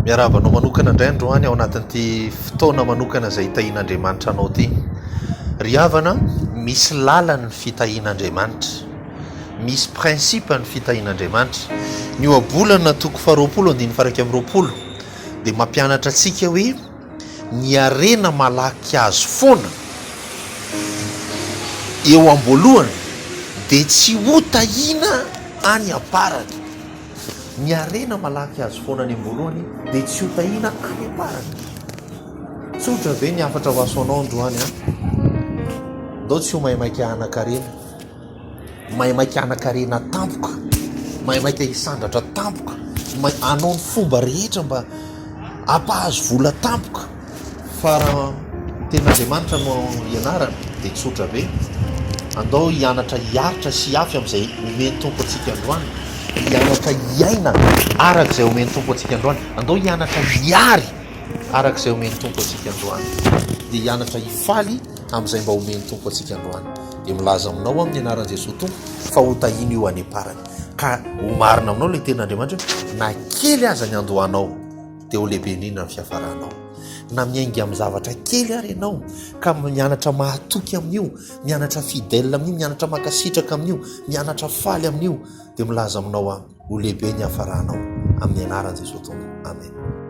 Miarahaba anao manokana indray androany ao anatin'ity fotoana manokana izay hitahian'Andriamanitra anao ity. Ry havana, misy lalany ny fitahian'Andriamanitra. Misy principe ny fitahian'Andriamanitra. Ny ohabolana toko faharoapolo andininy faha-21 dia mampianatra antsika hoe ny harena malaky azo foana eo am-boalohany dia tsy hotahiana any am-parany. Ny harena malaky azo foana any am-boalohany dia tsy ho tahiana any am-parany. Tsotra ve ny hafatra ho aso anao androany an? Ndao tsy ho maimaika hanan-karena. Maimaika hanan-karena tampoka. Maimaika hisandratra tampoka. Hanao ny fomba rehetra mba hampahazo vola tampoka. Fa raha tenin'Andriamanitra no ianarana dia tsotra be. Andao hianatra hiaritra sy hihafy amin'izay omen'ny Tompo antsika androany. Hianatra hiaina araka izay omen'ny Tompo antsika androany. Andao hianatra hiary araka izay omen'ny Tompo antsika androany. Dia hianatra hifaly amin'izay mba omen'ny Tompo antsika androany. Dia milaza aminao amin'ny anaran'i Jesoa Tompo fa ho tahiana io any am-parany. Ka ho marina aminao ilay tenin'Andriamanitra hoe na kely aza ny andohanao dia ho lehibe indrindra ny fiafaranao. Na miainga amin'ny zavatra kely ary ianao ka mianatra mahatoky amin'io, mianatra fidèle amin'io, mianatra mankasitraka amin'io, mianatra faly amin'io, dia milaza aminao aho, ho lehibe ny hiafaranao amin'ny anaran'i Jesoa Tompo. Amen.